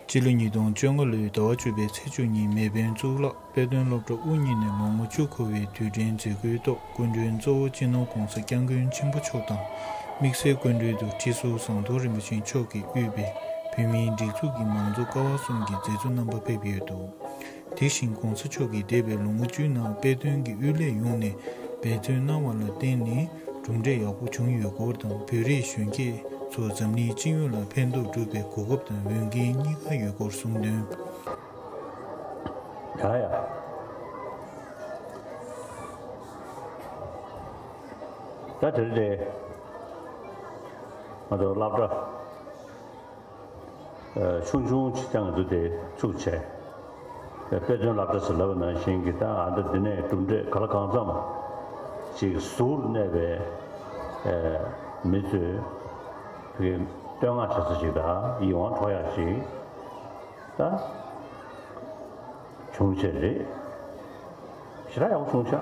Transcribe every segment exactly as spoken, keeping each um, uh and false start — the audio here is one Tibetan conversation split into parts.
སྤྱི་ལོ་ཉིས་སྟོང་བཅོ་ལྔ་ལོའི་ཟླ་བ་བཅུ་པའི་ཚེས་བཅུ་ཉིན་མེ་འཕེན་གཙུག་ལག་དཔེ་སྟོན་སློབ་གྲྭ་དབུ་བརྙེས་ནས་ལོ་ངོ་བཅུ་འཁོར་བའི་དུས་དྲན་མཛད་སྒོའི་ཐོག་སྐུ་མགྲོན་གཙོ་བོ་སྤྱི་ནོར་༸གོང་ས་༸སྐྱབས་མགོན་ཆེན་པོ་མཆོག་དང་། དམིགས་བསལ་སྐུ་མགྲོན་དུ་ཁྲི་ཟུར་ཟམ་གདོང་རིན་པོ་ཆེ་མཆོག་གིས་དབུས་པའི་བོད་མིའི་སྒྲིག་འཛུགས་ཀྱི་མང་གཙོ་ཀ་བ་གསུམ་གྱི་མཛད་གཙོ་རྣམ་པ་ཕེབས་ཡོད་འདུག་དེ་བཞིན་༸གོང་ས་མཆོག་གིས་འདས་པའི་ལོ་ངོ་བཅུའི་ནང་དཔེ་སྟོན་གྱི་དབུ་ལས་ཡོངས་ནས་འབད་བརྩོན་གནང་བ་ལ་བརྟེན་ནས་གྲུབ་འབྲས་ཡག་པོ་བྱུང་ཡོད་སྐོར་དང་། བོད་རིགས་གཞོན་སྐྱེས་ཚོ་འཛམ་གླིང་སྤྱི་ཡོངས་ལ་ཕན་ཐོགས་སྒྲུབ་པའི་གོ་སྐབས་དང་འོས་འགན་གཉིས་ཀ་ཡོད་སྐོར་གསུངས་དོན། ཡ་ཡ། ད་དེ་རེད། ང་ཚོ་སློབ་གྲྭ་ཆུང་ཆུང་ཅིག་ཀྱང་འདུག་དེ་ཚུགས་བྱས། དཔེ་སྟོན་སློབ་གྲྭ་ཟེར་ལབ་པ་ནང་བཞིན་གྱི་ད་ཨ་མདོ་འདི་ནས་གྲུབ་འབྲས་ག་ལ་གང་འཚམ་ཅིག་ཟུར་གནས་པའི་མི་ཚོས་བོད་སྐད་བསྟོད་བསྔགས་བྱེད་ས་ཅིག་དང་ཡིད་དབང་འཕྲོག་ཡག་ཅིག་ད་བྱུང་ཆེད་རེད། ཞེ་དྲག་ཡག་པོ་བྱུང་ཤག་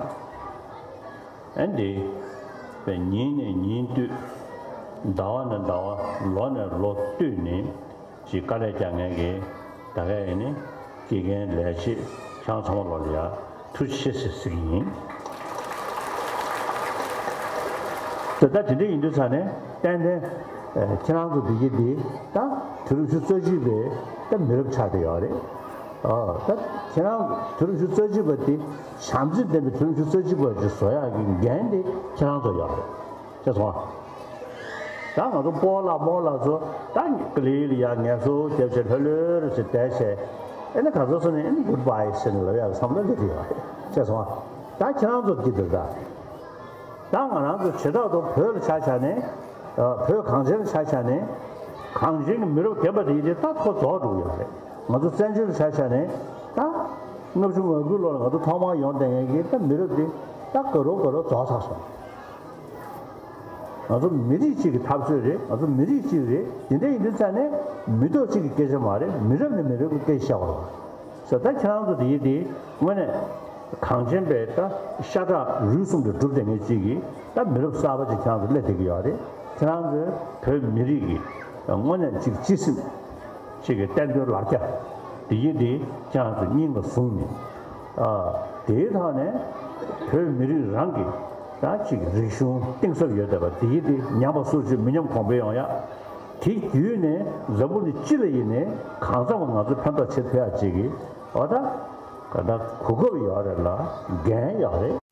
ཨ་འདི་པའི་ཉིན་ནས་ཉིན་བསྟུད། ཟླ་བ་ནས་ཟླ་བ། ལོ་ནས་ལོ་བསྟུད་ནས་ཅིག་དཀའ་ལས་རྒྱག་མཁན་གྱི་ད་ག་ཡིན་ནི་དགེ་རྒན་ལས་བྱེད་ཁྱེད་རང་ཚང་མ་ལོ་ལ་ཡ་ཐུགས་རྗེ་ཆེ་ཟེར་ཟེར་གྱི་ཡིན། དེ་ལྟ་དེ་འདྲ་ཡིན་དུས་ཙང་ནས་ཏན་ཏན་ཁྱེད་རང་ཚོ་འདི་གི་འདི་ད་དུས་རབས་ཉི་ཤུ་རྩ་གཅིག་པའི་ད་མི་རབས་ཆགས་བསྡད་ཡོད་རེད། ཨ་ད་ཁྱེད་རང་དུས་རབས་ཉི་ཤུ་རྩ་གཅིག་པ་དེ་བྱམས་བརྩེ་ལྡན་པའི་དུས་རབས་ཉི་ཤུ་རྩ་གཅིག་པ་ཅིག་བཟོ་ཡག་གི་འགན་དེ་ཁྱེད་རང་ཚོ་ཡོད་རེད། ཤེས་སོང་ཨ། ད་ང་ཚོ་སྤོ་ལགས་རྨོ་ལགས་ཚོ་ད་ཀི་ལི་ལི་ཡ་ངལ་གསོ་རྒྱབ་བྱས་ལྷོད་ལྷོད་རེ་ཟེར་བསྡད་བྱས་ཨེ་ན་ག་ཚོད་སོང་ནས་ཨེ་ན་གུཌ་བྷའི་ཟེར་ནས་ལབ་ཡག་བསམ་བློ་སླེབས་ཀྱི་ཡོད་རེད། ཤེས་སོང་ཨ། ད་ཁྱེད་རང་ཚོ་འདི་འདིར་ད། ད་ང་རང་ཚོ་བྱེ་བྲག་ཏུ་བོད་ལ་ཆ་བཞག་ནས། ཨ་བོད་གངས་ཅན་ལ་ཆ་བཞག་ནས། གངས་ཅན་གྱི་མི་རབས་རྒན་པ་དེ་ཡིན་དེ་ད་ཁོ་རྫོགས་འགྲོ་གི་ཡོད་རེད། ང་ཚོ་བཙན་བྱོལ་ལ་ཆ་བཞག་ནས་ད། ལྔ་བཅུ་ང་དགུ་ལོ་ལ་ང་ཚོ་ཐོག་མར་ཡོང་བསྡད་མཁན་གྱི་ད་མི་རབས་དེ་ད་དགའ་རབ་དགའ་རབ་རྫོགས་ཚར་སོང་། ང་ཚོ་མི་རིགས་གཅིག་གི་འཐབ་རྩོད་རེད། ང་ཚོ་མི་རིགས་གཅིག་རེད། དེ་འདྲ་ཡིན་དུས་ཙང་ནས་མི་ཐོག་གཅིག་གི་སྐད་ཆ་མ་རེད། མི་རབས་ནས་མི་རབས་ཀྱི་སྐད་ཆ་བཤད་པ་རེད། ཟེར་ད་ཁྱེད་རང་ཚོ་དེ་ཡིན་དེ་དངོས་གནས་གངས་ཅན་པའི་ད་ཤ་ཁྲག་རུས་གསུམ་དུ་གྲུབ་བསྡད་མཁན་གཅིག་གིས་ད་མི་རབས་གསར་པ་ཅིག་ཁྱེད་རང་ཚོ་སླེབས་བསྡད་ཀྱི་ཡོད་རེད། ཁྱེད་རང་ཚོས་བོད་མི་རིགས་ཀྱི་དངོས་གནས་གཅིག་སྤྱི་སེམས་ཅིག་གི་བསྟན་དོན་ལ་རྒྱ་དེ་ཡིན་དེ་ཁྱེད་རང་ཚོ་སྙིང་ལ་བཟུང་ནས། ཨ་དེའི་ཐོག་ནས་བོད་མི་རིགས་རང་གི་ད་ཅིག་རིག་གཞུང་གཏིང་ཟབ་ཡོད་བསྡད་པ་དེ་ཡིན་དེ་ཉམས་པ་སོར་ཆུད་མི་ཉམས་གོང་འཕེལ་ཡོང་ཡ། དེ་བརྒྱུད་ནས་འཛམ་བུ་གླིང་སྤྱི་ལ་ཡིན་ནས་གང་འཚམ་པ་ང་ཚོ་ཕན་ཐོགས་བྱེད་ཐུབ་ཡ་ཅིག་གི་འོ་ད་ག་ད་གོ་སྐབས་ཡོད་རེད་ལ་འགན་ཡོད་རེད།